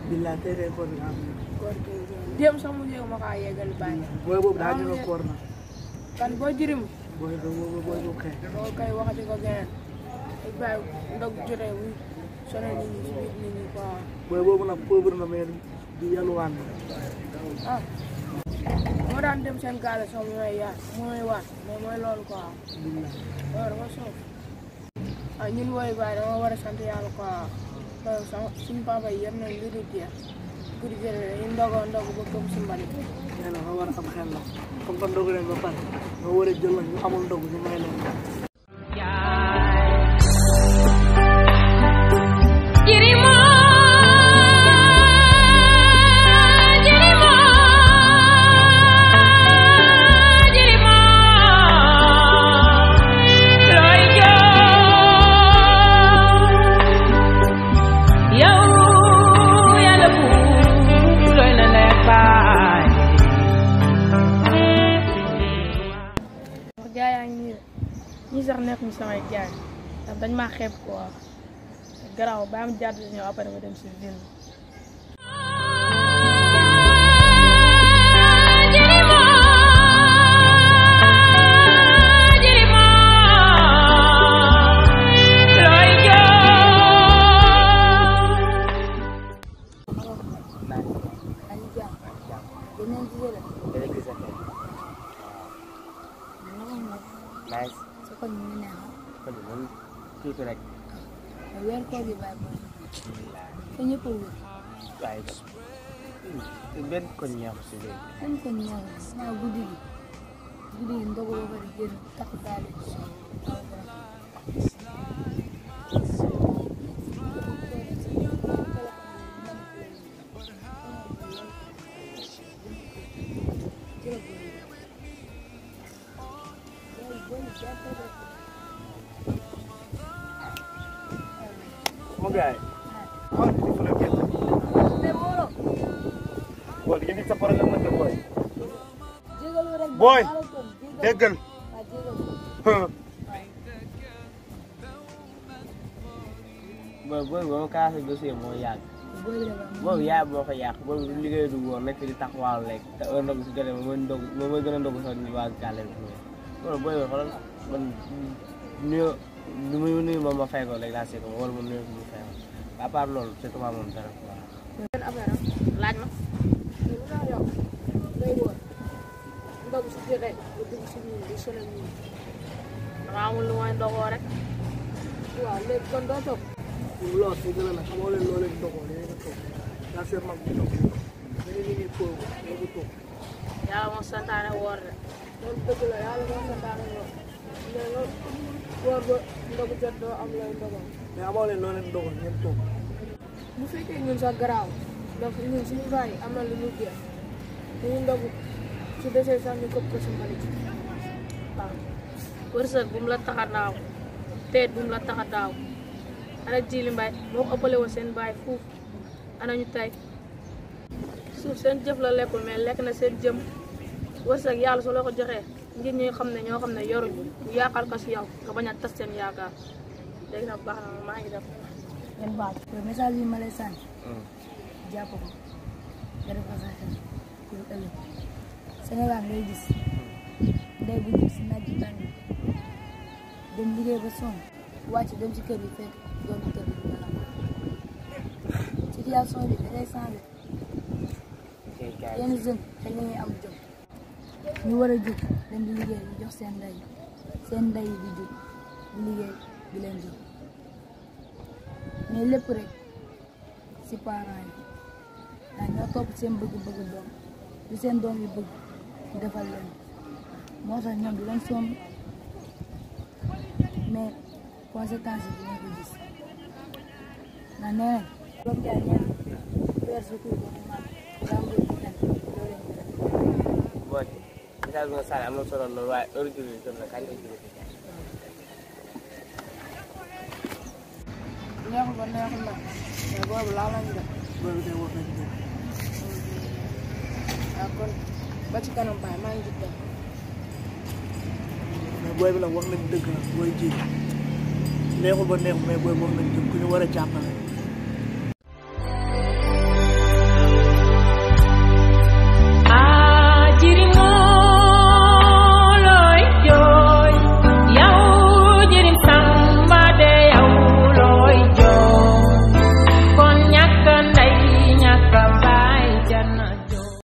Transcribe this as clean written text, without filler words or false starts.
billaay tey de koor bi am koor tey dem sama jéego ma kaa yeggal bàyyi. booy boobu daa jóge koor na. kan boo jirim. booy boobu kay. boo kay waxati ko geneen. ay bàyyi ndog jotee bu sonal nit ñi si biir nit ñi quoi. booy boobu nag pauvre na mais di yalwaan. ah moo daan dem seen gaale sax mu may waat mais mooy loolu quoi. loolu dafa soof. ah ñun wooyu bàyyi dama war a sant yàlla quoi. parce que suñu papa yi yem nañ lu dul jeex. pour jël dañuy ndogo ba comme si mbalit. nee na nga war a am xel la comme que ndogu leen ba pare nga war a jël nag ñu amul ndogu ñu may leen. ñi sax nekk ñu samay jaay ndax dañ maa xeeb quoi garaaw ba am jàdd ñëw après ma dem si ville. Nice. Kon ñu neex Kon moom tuuti rek. weer koor bi bàyyi ko. te ñëpp a wër. waaye benn koñ ñaax si léegi. benn koñ ñaax naa guddi gi ndogu ba pare génn takk daal Guy. How did you forget? Boy, you need to put them with the boy. Boy, Degal. Boy, boo kaasee dossier moo yàgg. Boobu yaa boo ko yàq boobu liggéey du woon nekk di taxawal rek te heure ndogu si jotee moom mooy gën a ndogu sax ñu waa gàlle bi. Loolu booy bi xoolal man nuyoo lu muy nuyu moom ma fay ko rek laa seet ko wala ma nuyu ko mu fay ko à part loolu c'est tout moom dara quoi. benn affaire laaj ma. lu tax yow ngay wóor ndogu si jotee nga dugg si ñun di sonal ñun. dama amul lu may ndogoo rek. waaw léegi kon doo toog. loolu si gën a nag xamoo leen loo leen ndogoo léegi nga toog daa seet mag bi toog dañu liggéey pauvre léegi toog. yàlla moo santaane woor de. loolu dëgg la yàlla moo santaane woor mais loolu woor ba ndogu jot doo am lay ndogoo. mais amoo leen loo leen ndogoo ngeen toog. bu fekkee ñun sax garaaw donc ñun suñu baay am na lu ñu jeex dañuy ndogu su desee sax ñu këpp ko si mbalit waaw. wërsëg bu mu la tax a daaw teet bu mu la tax a daaw ana Jili Mbay moo ko ëppale woon seen baay fuuf ana ñu tey suuf seen jëf la lekkul mais lekk na seen jëm wërsëg yàlla su la ko joxee ngir ñoo xam ne yoruñu ñu yaakaar ko si yow nga bañ a tas seen yaakaar léegi nag baax na maa ngi def. ngeen baal message yi ma lay sànni. jàpp ko nga def ko sa xel pour ëllëg Sénégal ngay gis ndey bu ñu si naaj bi tàng dem liggéey ba sonn wàcc dem ci kër bi fekk doomu kër bi dina la situation bi dafay changé yenn jeunes xëy na ñuy am jom ñu war a jóg dem di liggéey di jox seen ndey yi di jóg di liggéey di leen jox mais lépp rek si parents yi ndax ñoo topp seen bëgg-bëgg doom lu seen doom yi bëgg ñu defal leen moo tax ñoom di leen sonn mais conséquences yi dinañ ko gis ndax nee nañ doom jaay ñaan weer sa kuy ba mu màgg daa am lu leen loo leen di def. Boy, message bi nga sànni am na solo loolu waaye heure julli jot na kañ nga julli si jaay. neexul ba neexul nag mais boobu laa lañ def. boobu day wax nañ ko. waaw kon ba ci kanam baay maa ngi jub dem. mais booy bi nag wax nañ dëgg la booy ji neexul ba neexul mais booy wax nañ dëgg ku ñu war a jàppale.